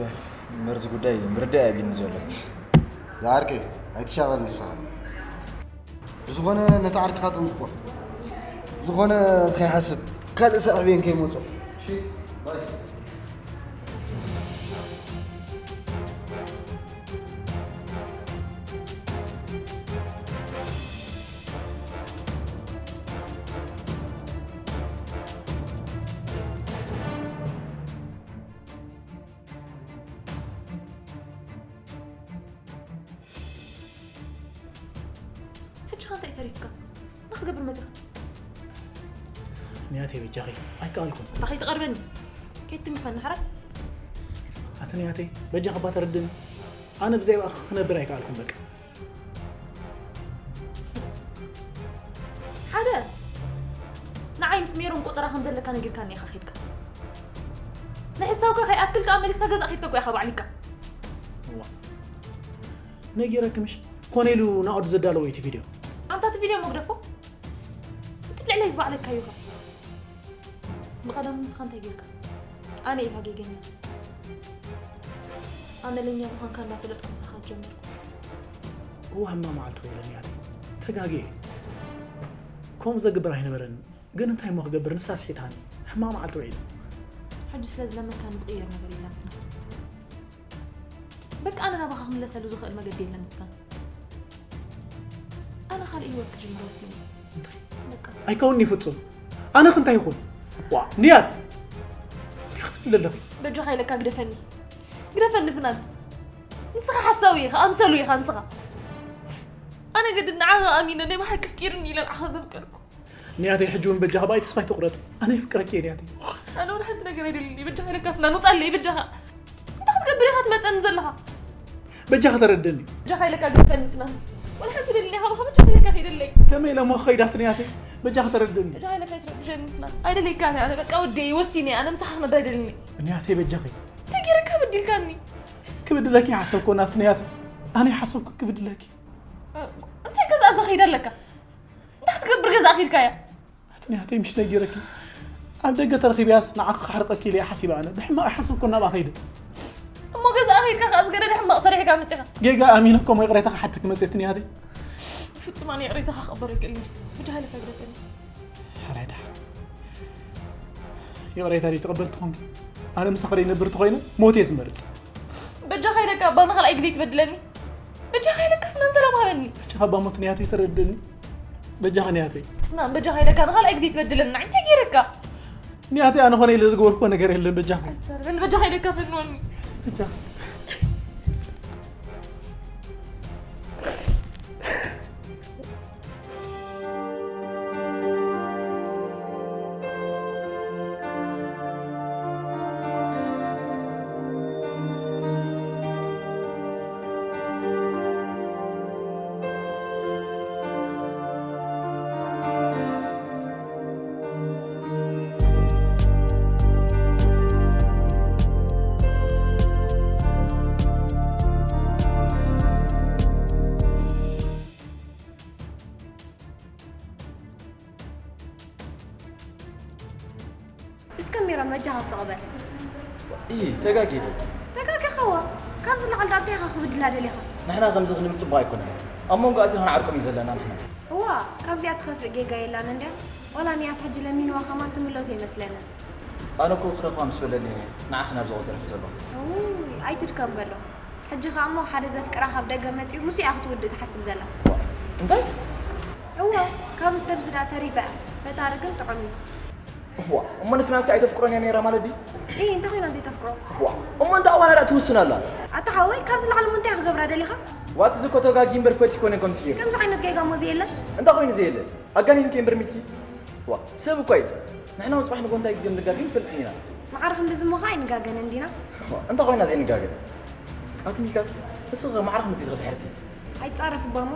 መርዚ ጉዳይ ምርዳእ ኣብይኒ ዘሎ። ዝዓርከይ፣ ኣይትሻቐል ንስኻ። ብዝኾነ ነቲ ዓርክኻ ጠንቅቆ። ዝኾነ ከይሓስብ፣ ካልእ ሳዕቤን ከይመጾ። እሺ፣ ባይ። ሕጂ ኸ እንታይ ተሪፍካ? እንታይ ክገብር መጺኻ? ንያተይ በጃኺ ኣይከኣልኩን። ኣታ ከይትቐርበኒ። ከይትትንክፈኒ ሓራይ። ኣቲ ንያተይ በጃኺ እባ ተረድእኒ። ኣነ ብዘይ ብኣኺ ክነብር ኣይከኣልኩን በቃ። ሓደ፣ ንዓይ ምስ ሜሮን ቆጸራ ከም ዘለካ ነጊርካኒ ኢኻ ኬድካ። ንሕሳብካ ከይኣክል ከኣ መሊስካ ገዛ ኬድካ እኮ ኢኻ ባዕሊካ። እዋ። ነጊረኪ ምሽ? ኮነ ኢሉ ናኦድ ዘዳለዎ እዩ እቲ ቪድዮ። ኣንታ እቲ ቪድዮ እሞ ግደፎ። እቲ ብልዕለይ ዝበዓለካ እዩ ኢኻ። ብቐደሙ ንስኻ እንታይ ጌርካ? ኣነ ኢኻ ጌገኛ። ኣመለኛ ምዃንካ እንዳፈለጥኩ ምሳኻ ዝጀመርኩ። እዋ ሕማቕ መዓልቲ ውዒለ ንያተይ። ተጋግየ። ከምኡ ዘግብር ኣይነበረን። ግን እንታይ እሞ ክገብር፣ ንሳ ስሒታኒ። ሕማቕ መዓልቲ ውዒለ። ሕጂ ስለ ዝለመንካኒ ዝቕየር ነገር የለን ፍናን። በቃ ኣነ ናባኻ ክምለሰሉ ዝኽእል መገዲ የለን ፍናን። ኣነ ካልእ ህይወት ክጅምር ወሲነ። እንታይ? በቃ ኣይከውንኒ ፍጹም። ኣነ ክንታይ ይኹን? ዋ ንያት፣ እንታይ ክትብል ኣለኺ? በጃኻ ኢለካ ግደፈኒ። ግደፈኒ ፍናን። ንስኻ ሓሳዊ ኢኻ፣ ኣምሰሉ ኢኻ ንስኻ። ኣነ ግድን ንዓኻ ኣሚነ ናይ ብሓቂ ፍቂርኒ ኢለ ንዓኻ ዘፍቀርኩ። ንያተይ፣ ሕጂ እውን በጃኻ ብኣይ ተስፋ ኣይትቑረጽ። ኣነ የፍቅረኪ እየ ንያተይ። ኣነ ወላ ሓንቲ ነገር ኣይደልኒ። በጃኻ ኢለካ ፍናን ውጻለይ በጃኻ። እንታይ ክትገብር ኢኻ ትመጸኒ ዘለኻ? በጃኻ ተረደኒ። በጃኻ ኢለካ ግደፈኒ ፍናን። ወላ ሓንቲ ደልኒ ኢኻ በኻ በጃኻ ኢለካ ከይደለይ። ከመይ ኢለ እሞ ክኸይዳት ንያተይ? በጃኻ ተረደኒ። በጃኻ ኢለካ ኣይትረብሸኒ ፍናን። ኣይደለይካ ኣነ በቃ ወደይ ወሲነ ኣነ ምሳኻ ክነብር ኣይደልኒ። ንያተይ በጃኺ። እንታይ ገይረካ በዲልካኒ? ክብድለኪ ሓሰብኮ ናት ንያተይ። ኣነ ሓሰብኩ ክብድለኪ። እንታይ ገዛእ ዘኸይድ ኣለካ? እንታይ ክትገብር ገዛእ ኺድካያ? ኣቲ ንያተይ ምሽ ነጊረኪ። ኣብ ደገ ተረኺብያስ ንዓኺ ክሕርቀኪ ኢለ እየ ሓሲበ ኣነ። ብሕማቕ ኣይሓሰብኩን ናብኣ ኸይደ። እሞ ገዛእ ኺድካ ከኣ ዝገደደ ሕማቕ ሰሪሕካ መጺኻ። ጌጋ ኣሚነ እኮ እሞ ይቕሬታ ክሓተኪ መጽየ ኣቲ ንያተይ። ፍጹም ኣነ ይቕሬታኻ ክቕበሎ ኣይክእልን እየ። በጃኻ ኢለካ ግደፈኒ። ሕራይ ደሓን። ይቕሬታ ደይተቐበልቲ ኾንኪ ኣነ ምሳኺ ደይነብር ተኾይነ ሞት እየ ዝመርጽ። በጃኻ ኢለካ እባ ንኻልኣይ ግዜ ትበድለኒ። በጃኻ ኢለካ ፍናን ሰላም ሃበኒ። በጃኻ እባ ሞት ንያተይ ተረድእኒ። በጃኻ ንያተይ። ፍናን በጃኻ ኢለካ ንኻልኣይ ግዜ ትበድለኒ ንዓይ እንታይ ገይረካ? ንያተይ ኣነ ኾነ ኢለ ዝገበርኩዎ ነገር የለን በጃኻ። ኣይትዛረበኒ በጃኻ ኢለካ ፈንወኒ። በጃኻ። እስከ ሜሮን በጃኻ ስቕ በል። እይ ተጋጊለ። ተጋጊኻዋ። ካብዚ ንላዕሊ ደኣ እንታይ ኢኻ ክብድላ ደሊኻ? ንሕና ከምዚ ክንብል ጽቡቕ ኣይኮነን። ኣብ መንጎ ኣቲና ክንዓርቆም እዩ ዘለና ንሕና። እዋ ካብዚኣ ትኸፍእ ጌጋ የላን እንድያ። ዋላ ንያት ሕጂ ለሚንዋ ከማን ትምለሶ ይመስለኒ። ኣነ እኮ ክረኽባ ምስ በለኒ ንዓኺ ናብዚ ቆጸርኪ ዘለኹ። እውይ ኣይትድከም በሎ። ሕጂ ከኣ እሞ ሓደ ዘፍቅራ ካብ ደገ መጺኡ ምስኡ እያ ክትውድእ ትሓስብ ዘላ። እንታይ? እወ ካብዚ ሰብዚ ደኣ ተሪፋ እያ። ፈጣሪ ግን ጥዑም እዩ። እዋ እሞ ንፍናንሲ ኣይተፍቅሮን እያ ነይራ ማለት ድዩ? ኢሂ እንታይ ኮይና ዘይተፍቅሮ? እዋ እሞ እንታይ እዋና ደኣ ትውስን ኣላ? ኣታ ሓወይ ካብዚ ንላዕሊ እሞ እንታይ እያ ክገብራ ደሊኻ? ዋት እዚ እኮ ተጋጊ እምበር ፈትዩ ኣይኮነን ከምቲ ገይሩ። ከምዚ ዓይነት ጌጋ እሞ ዘየለ። እንታይ ኮይኑ ዘየለ? ኣጋኒንኪ እምበር ሚትኪ። ዋ ሰብ እኮ እዩ። ንሕና እውን ጽባሕ ንግሆ እንታይ ከም ንጋገ ንፈልጥን ኢና። መዓር ክንድዚ እሞ ኸኣ ኣይንጋገንን ዲና? እዋ እንታይ ኮይና ዘይንጋገ? ኣቲ ሚካል እስኺ ኸ መዓር ክንድዚ ኢልኺ ድሕርቲ? ኣይትጻረፍ እባ እሞ።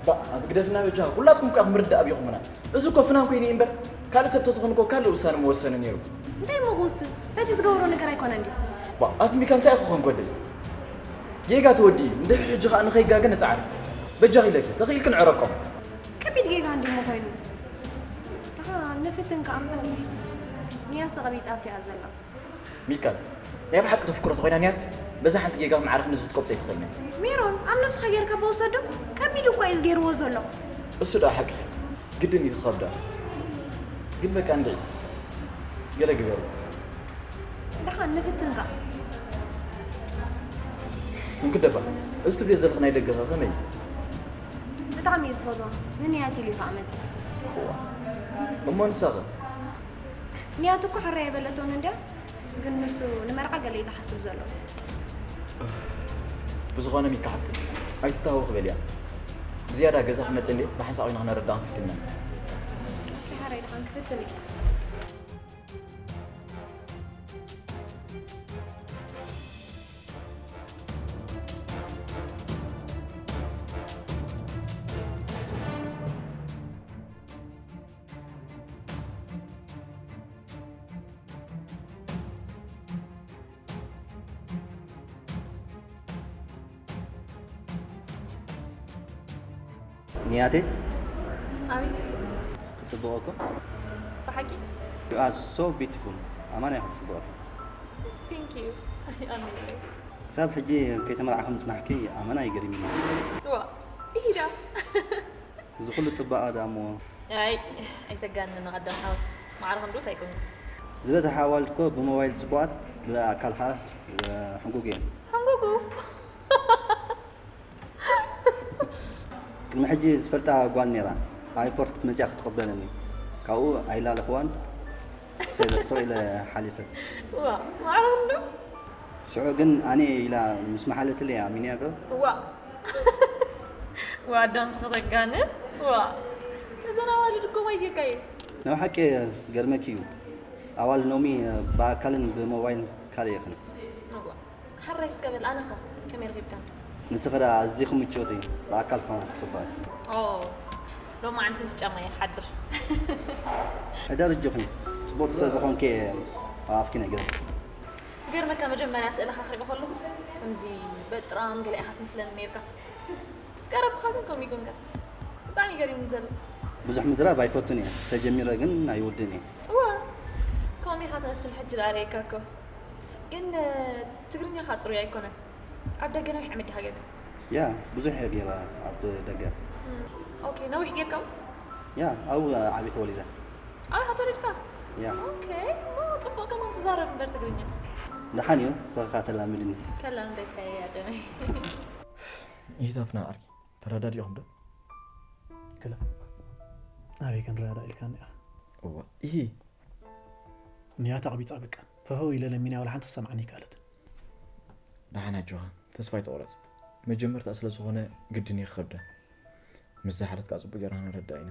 ባ ኣቲ ግደፍና በጃ ኩላትኩም ከኣ ምርዳእ ኣብይኹምና። እዚ እኮ ፍናን ኮይኑ እዩ እምበር ካልእ ሰብ ተዝኾን እኮ ካልእ ውሳነ ምወሰነ ነይሩ። እንታይ እሞ ክውስን? በቲ ዝገብሮ ነገር ኣይኮነን ድዩ? ባ ኣቲ ሚካል እንታይ ኢኺ ኮን ጎድል? ጌጋ ተወዲኡ እንድሕር ሕጂ ኸኣ ንኸይጋገ ንጽዓር። በጃኺ ኢለኪ ተኽኢልኪ ንዕረቆም። ከቢድ ጌጋ እንድዩ እሞ ኮይኑ። ደሓ ንፍትን ከኣ እምበር። ንያስ ቐቢጻቶ እያ ዘላ። ሚካል ናይ ብሓቂ ተፍቅሮ ተኾይና ንያት በዛ ሓንቲ ጌጋ መዓረ ክንድዚ ክትቆብጾ ኣይትኽእልን እያ። ሜሮን ኣብ ነብስኻ ጌርካ እባ ውሰዶ። ከቢድ እኮ እዩ እዚ ጌርዎ ዘሎ። እሱ ደኣ ሓቅኺ ግድን እዩ ክኸብዳ። ግን በቃ እንድዒ ገለ ግበሪ። ደሓን ንፍትን ከኣ። እንክደባ እዚ ትብልዮ ዘለኺ ናይ ደገ ኸ ከመይ እዩ? ብጣዕሚ እየ ዝፈትዋ። ንንያት ኢሉ እዩ ከኣ መጺኡ። እዋ እሞ ንሳ ኸ? ንያት እኮ ሕራይ ኣይበለቶን እንድያ። ግን ንሱ ንመርዓ ገለ እዩ ዝሓስብ ዘሎ። ብዝኾነ ሚካ ሓፍተይ ኣይትተሃወኺ በልያ። ብዝያዳ ገዛ ክመጽእ እንድየ ብሓንሳእ ኮይና ክነረድኣ ክንፍትን ኢና። ኦኬ ሓራይ ደሓን ክፍትን እየ። ንያቴ ኣቤት ክትጽብቕ እኮ ብሓቂ You are so beautiful. ኣማና ኢኺ ጽብቕቲ። Thank you. ኣሜን። ክሳብ ሕጂ ከይተመርዓኺ ምጽናሕኪ ኣመና ይገርምኒ። ዋ ኢዳ እዚ ኩሉ ጽባቐ ደኣ እሞ ኣይ ኣይተጋንኑ ኣዳም ሓው ማዕረ ክንዱስ ኣይኮንኩ ዝበዝሐ ኣዋልድ እኮ ብሞባይል ጽቡቓት ብኣካል ኸኣ ሕንጉግ እየን። ሕንጉጉ ቅድሚ ሕጂ ዝፈልጣ ጓል ነይራ። ኣብ ኤርፖርት ክትመጽያ ክትቕበለኒ። ካብኡ ኣይላለኽዋን ስቕ ኢለ ሓሊፈ። ዋ ማዕረ ክንዱ ሽዑ ግን ኣነ ኢላ ምስ መሓለትለይ ኣሚንያ ዶ? ዋ ዋ ኣዳም ስኸተጋንን ዋ እዘን ኣዋልድ እኮ ማይጌርካ እዩ ናይ ሓቂ ገርመኪ እዩ። ኣዋል ሎሚ ብኣካልን ብሞባይል ካልእ ይኽን። እዋ ሓራይ እስከ በል ኣነኸ ከመይ ረኺብካ ንስኺ ደኣ ኣዚኺ ምጭውቲ ብኣካል ከማ ትጽበቂ። ኦ ሎማዓንቲ ምስ ጫማ እየ ክሓድር ሕደር እጆኺ ጽቡቕቲ ስለ ዝኾንኪ እየ ኣብ ኣፍኪ ነጊረ። ገርመካ መጀመርያ ስእልኻ ክሪኦ ከለኹ ከምዚ በጥራም ገለ ኢኻ ትመስለኒ ነርካ ምስ ቀረብካ ግን ከምኡ ይኮንካ ብጣዕሚ ገሪሙኒ ዘሎ ብዙሕ ምዝራብ ኣይፈቱን እየ ተጀሚረ ግን ኣይውድን እየ። እዋ ከምኡ ኢኻ ትመስል ሕጂ ደኣ ርእየካ እኮ ግን ትግርኛኻ ፅሩይ ኣይኮነን ኣብ ደገ ነዊሕ ዓመት ዲኻ ጌርካ ያ ብዙሕ እየ ገይረ ኣብ ደገ። ኦኬ ነዊሕ ጌርካ ያ ኣብኡ ዓብየ ተወሊደ። ኣበይ ኢኻ ተወሊድካ ያ ኦኬ እሞ ፅቡቕ ከማን ትዛረብ እምበር ትግርኛ ደሓን እዩ ንስኻ ተላምድኒ። ከላምደካ እየ ኣደመይ ይህተፍና ዓርኪ ተረዳዲእኹም ዶ? ክላ ኣበይ ክንረዳዳ ኢልካኒ ኢኻ እዋ ይሂ ንያት ኣቕቢጻ በቃ ፈህው ኢለ ለሚና ወላ ሓንቲ ትሰምዓኒ ኣይከኣለትን ደሓን ኣጆኻ ተስፋ ኣይትቑረጽ መጀመርታ ስለ ዝኾነ ግድን እዩ ክኸብዳ ምስ ዝሓለትካ ጽቡቅ ጌርና ንረዳእ ኢና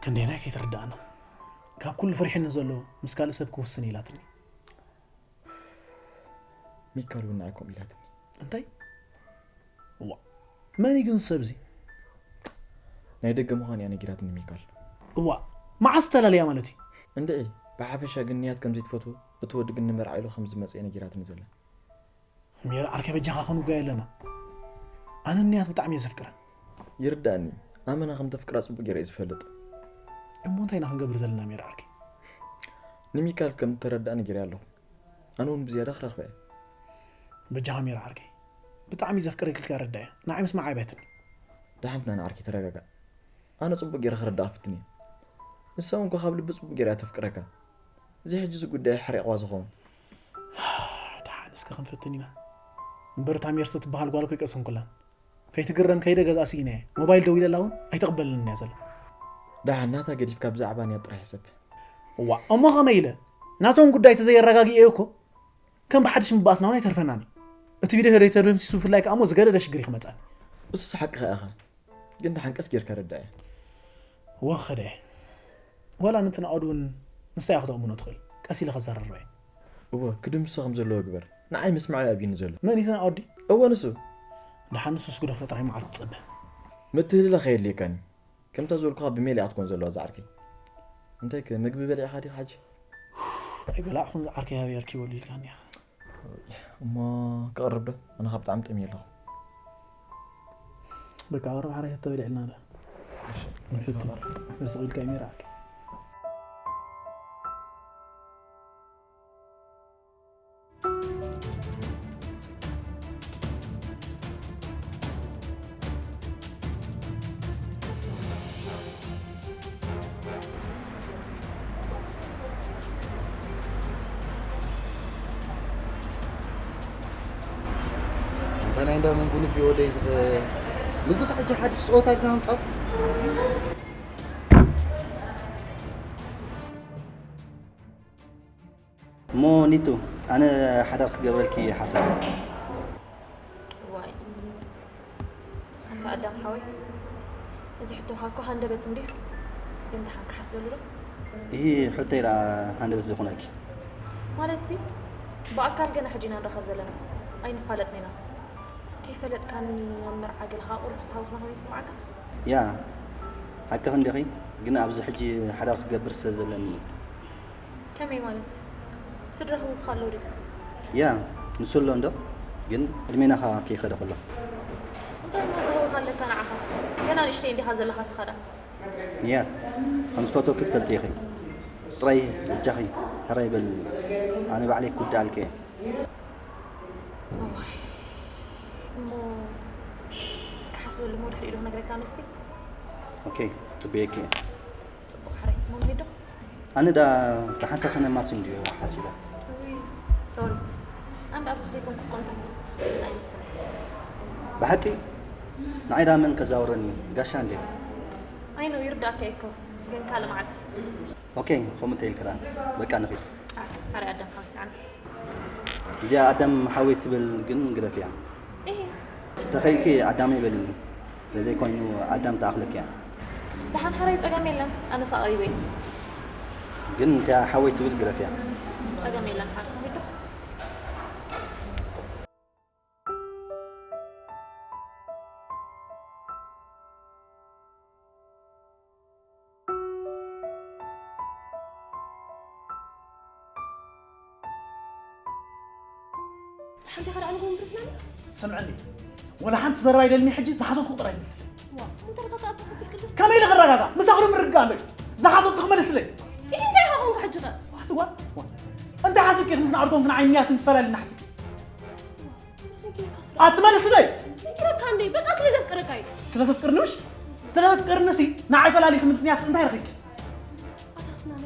ክንደየናይ ከይትርዳእና ካብ ኩሉ ፍሪሕኒ ዘሎ ምስ ካልእ ሰብ ክውስን ኢላትኒ ሚካል እውን ንዓይ ከምኡ ኢላትኒ እንታይ ዋ መን እዩ ግን እዚ ሰብ እዚ ናይ ደገ ምዃን እያ ነጊራትኒ ሚካል እዋ መዓስ ተላለያ ማለት እዩ እንድዒ ብሓፈሻ ግን ንያት ከም ዘይትፈትዎ እቲ ወዲ ግን ንመርዓ ኢሉ ከም ዝመፀ ነጊራትኒ ዘላ ሜራ ዓርከይ በጃኻ ክንጓየ ኣለና ኣነ ንያት ብጣዕሚ እየ ዘፍቅረን ይርዳእኒ ኣመና ከም ተፍቅራ ፅቡቅ ገይረ እየ ዝፈልጥ እሞ እንታይ ኢና ክንገብር ዘለና ሜራ ዓርከይ ንሚካል ከም ተረዳእ ነጊረ ኣለኹ ኣነ እውን ብዝያዳ ክረኽበ እየ በጃኻ ሜራ ዓርከይ ብጣዕሚ ዘፍቅረኪ ከረዳ እየ ንዓይ ምስ መዓበትን ደሓንትና ንዓርኪ ተረጋጋእ ኣነ ፅቡቅ ገይረ ክረዳእ ክፍትን እየ ንሳ እውን ካብ ልቢ ፅቡቅ ገይራ እያ ተፍቅረካ እዚ ሕጂ እዚ ጉዳይ ሓሪቕዋ ዝኸውን ደሓን እስከ ክንፍትን ኢና እምበር እታ ሜርሲ ትበሃል ጓል እኮ ይቀሰንኩላን ከይትግረም ከይደ ገዛ ስኢነ እየ ሞባይል ደዊለላ እውን ኣይተቕበልንን እያ ዘላ ደሓን ናታ ገዲፍካ ብዛዕባ ንያት ጥራሕ ሕሰብ እዋ እሞ ከመይ ኢለ ናቶም ጉዳይ ተዘየረጋግኤ እኮ ከም ብሓድሽ ምባእስና እውን ኣይተርፈናን እዩ እቲ ቪድዮ ተደይ ተደምሲሱ ብፍላይ ከኣ እሞ ዝገደደ ሽግር እዩ ክመፀኒ እሱስ ሓቅኻ ኢኻ ግን ደሓን ቀስ ጌርካ ረዳእያ ወኸደ ወላ ነቲ ናኦድ እውን ንሳ እያ ክተእምኖ ትኽእል ቀስ ኢለ ከዘራርበ እየ እወ ክድምስሶ ከም ዘለዎ ግበር ንዓይ ምስማዕ እዩ ኣብዩኒ ዘሎ መን እዩ እቲ ናኦድ ድዩ እወ ንሱ ደሓን ንሱስ ግደፎ ጥራይ መዓልቲ ትጸበ ምትህልላኽ ኣየድልየካን እዩ ከምታ ዝበልኩኻ ብሜል እያ ክትኮን ዘለዋ ዝዓርከይ እንታይ ከ ምግቢ በሊዕኻ ዲኻ ሕጂ ኣይበላዕኹን ዝዓርከይ ሃበይ ኣርኪበሉ ኢልካኒ ኢኻ እሞ ክቕርብ ዶ ኣነ ካብ ብጣዕሚ ጠምየ ኣለኹ በቃ ቀረብ ሓራይ ተተበሊዕልና ዶ ንፍትን ርስቕ ኢልካ እዩ ሜራኣክ እንታይ ናይ እንዳ መንጉንፍ እዩ ወደይ ዝኸ ምዚ ከ ሕጂ ሓድሽ ፀወታ ግና ምፃእ እሞ ኒቱ ኣነ ሓዳር ክገብረልኪ ሓሳብ ዋይ ኣንታ ኣዳም ሓወይ እዚ ሕቶኻ እኮ ሃንደበት እንዲዩ ግን ደሓን ክሓስበሉ ዶ ይህ ሕቶይ ደኣ ሃንደበት ዝኾነልኪ ማለት ሲ ብኣካል ገና ሕጂ ኢና ንራኸብ ዘለና ኣይንፋለጥን ኢና ከይፈለጥካኒ ናብ መርዓ ገለኻ ቁሩብ ክትሃውኽና ኮይኑ ይስምዓካ ያ ሓቅኺ እንዲኺ ግን ኣብዚ ሕጂ ሓዳር ክገብር ስለ ዘለኒ እዩ ከመይ ማለት ስድራ ህውካ ኣለዉ ዶ ያ ንሱ ኣሎ እንዶ ግን ዕድሜና ኸዓ ከይኸደ ከሎ እንታይ እሞ ዝህውካ ኣለካ ንዓኻ ገና ንእሽተይ እንዲኻ ዘለኻ ስኻ ደኣ ንያት ከም ዝፈትወኪ ትፈልጢ ኢኺ ጥራይ በጃኺ ሕራይ በልኒ፣ ኣነ ባዕለይ ክውድኣልኪ እየ። እዋይ፣ እሞ ክሓስበሉ እሞ ድሕሪኡ ዶ ክነግረካ መልሲ? ኦኬ፣ ክጽበየኪ እየ። ጽቡቕ ሕራይ፣ እሞ ንሂድ ዶ? ኣነ ደኣ ብሓንሳብ ከነማሲ እንድዩ ሓሲበ። ውይ፣ ሶሪ። ኣነ ኣብዚ ዘይኮንኩ ኮንታት ኣይመስልን። ብሓቂ ንዓይ ደኣ መን ከዛውረኒ? ጋሻ እንድየ። ኣይ ኖ፣ ይርዳእካ እየ እኮ፣ ግን ካልእ መዓልቲ። ኦኬ፣ ከምኡ እንተ ኢልኪ ደኣ በቃ ንኺድ። ኣረ ኣዳም ሓወይ፣ ኣነ። እዚኣ ኣዳም ሓወይ ትብል ግን ግደፍያ። እሂ። እንተኸኢልኪ ኣዳመይ በልኒ። እንተዘይኮይኑ ኣዳም ትኣኽለኪ እያ። ደሓን ሓራይ ጸገም የለን፣ ኣነስ ኣቕሪበ እየ። ግን እንተ ሓወይ ትብል ግደፍያ። ጸገም የለን ሓራይ፣ ንኺድ ዶ? ሓንቲ ኸ ደኣ ንጎም ትፍናኒ? ስምዕኒ፣ ወላ ሓንቲ ዘረባ ይደልኒ ሕጂ ዝሓተትኩ ጥራይ መልስለይ። ዋ፣ እንተ ረጋጋእ እኮ ክትብል ቅድም። ከመይ ኢለ ክረጋጋእ? ምሳኹ ዶ ምርግጋእ ኣሎ እዩ? ዝሓተትኩ ክመልስለይ። ኢሂ፣ እንታይ ኢኻ ኾንካ ሕጂ ኸ? ዋት፣ ዋት፣ ዋት። እንታይ ሓሲብኪ ኢኺ ምስ ንኣድጎም ክንዓይንያትን ትፈላለና ሓሲብኪ? ኣትመልስለይ። ነጊረካ እንዴ፣ በቃ ስለ ዘፍቅረካ እዩ። ስለ ተፍቅርኒ ምሽ? ስለ ተፍቅርኒ ሲ ንዓይ ፈላሊኺ ምጽንያስ እንታይ ረኺብኪ? ኣታፍናለ።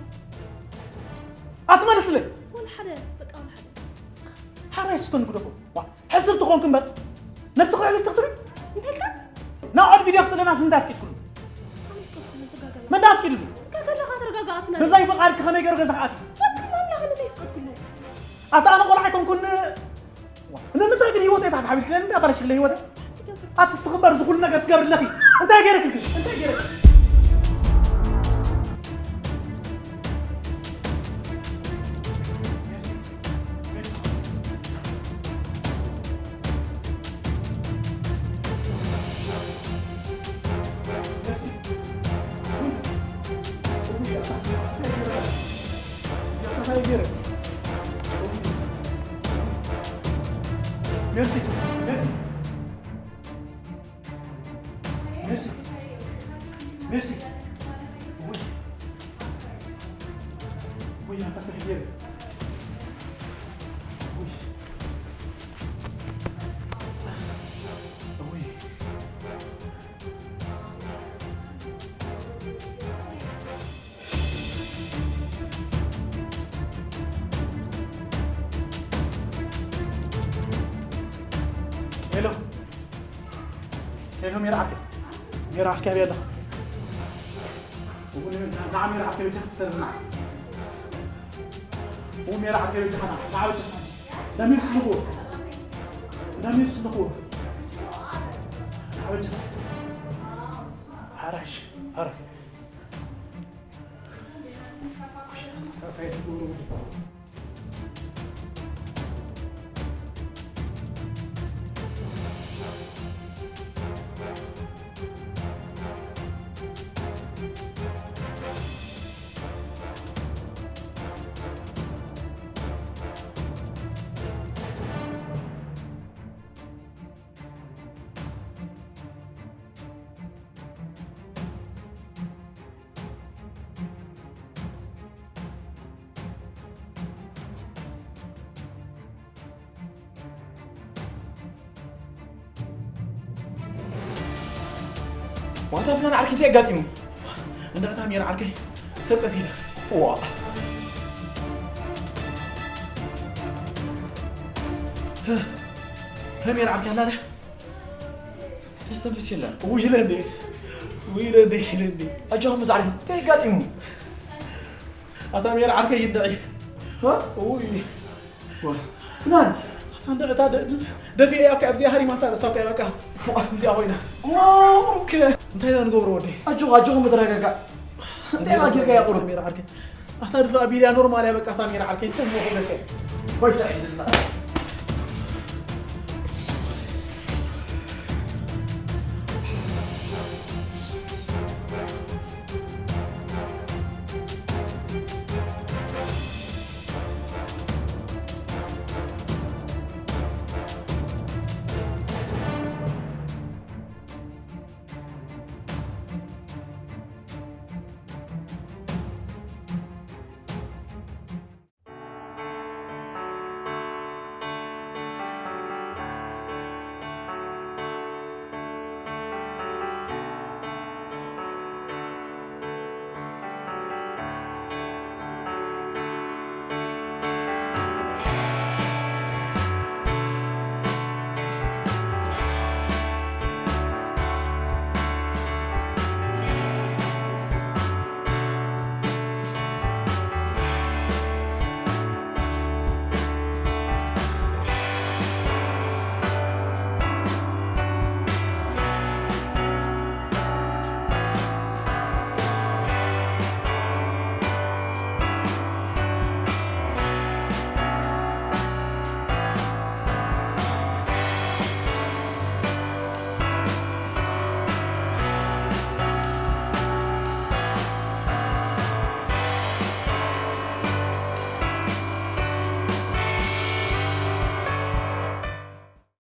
ኣትመልስለይ። ወላ ሓደ፣ በቃ ወላ ሓደ። ሓራይ እስከ ንግደፎ። ዋ፣ ሕስርቲ ኮንክ እምበር። ነብስኺ ኣሕሊፍኪ ክትህቢ? እንታይ ኢልካ? ናብ ኦድ ቪድዮ ክስእለና እንታይ ኣፍቂድክሉ? ኣነ ፍቅርኩሉ ትጋገለ። መን ኣፍቂድሉ? ትጋገለ ኻ ተረጋጋ ኣፍናለ። ብዘይ ፍቓድኪ ከመይ ገይሩ ገዛ ክኣቲ? ወክል ኣምላኽ ኣነ ዘይፍቀድኩሉ። ኣታ ኣነ ቆልዓ ኣይኮንኩን። ንምንታይ ግን ህይወተይ ፋሕፋሕ ኣቢልክለኒ? እንታይ ኣበላሽክለ ህይወተይ? ኣቲ እስኺ እምበር እዚ ኩሉ ነገር ትገብሪ ኣለኺ። እንታይ ገይረክልኪ? እንታይ ገይረክልኪ? Merci, merci. Merci. Merci. Oui. Oui, attends, attends, viens. Oui. Oui. ሄሎ። ሄሎ፣ ሜራ ዓርከይ። ሜራ ዓርከይ፣ ኣበይ ኣለኻ? ንዓ ሜራ ዓርከይ፣ በጃኻ ክስተርና። ሜራ ዓርከይ፣ በጃኻ ና። ንዓ በጃኻ። ለሚድ ስልኹ። ለሚድ ስልኹ። ንዓ በጃኻ። ሓራሽ፣ ሓራሽ። ዋታ ፍናን ዓርኪ እንታይ ኣጋጢሙ? እንዳ እታ ሜራ ዓርከይ ሰብ ቀቲላ። ዋ። ህ፣ ሜራ ዓርከይ ኣላ ድያ? ተስተንፍስ የለን። ውይ ኢለ እንዴ? ውይ ኢለ እንዴ? ኢለ እንዴ? ኣጆኹም ዛዕሪ እንታይ ኣጋጢሙ? ኣታ ሜራ ዓርከይ ይንድዒ። ዋ? ውይ። ዋ። ፍናን። ኣታ እንደ-፣ እታ ደ-፣ ደ-፣ ደፊኤ እያ ኣብዚኣ ሃሪማታ፣ ንሳ እኮ እያ በቃ። እዚኣ ኮይና። ኦ፣ ኦኬ። እንታይ ኢና ንገብሮ ወደይ? ኣጆኹ፣ ኣጆኹ፣ ምትረጋጋእ። እንታይ ኢና ጌርካ እያ ቁሩብ? ሜራ ዓርከይ። ኣታ ድፋ ቢልያ ኖርማል እያ በቃ፣ ኣታ ሜራ ዓርከይ። እንታይ እሞ ክብለካ እየ? ወይ እንታይ ኢልና?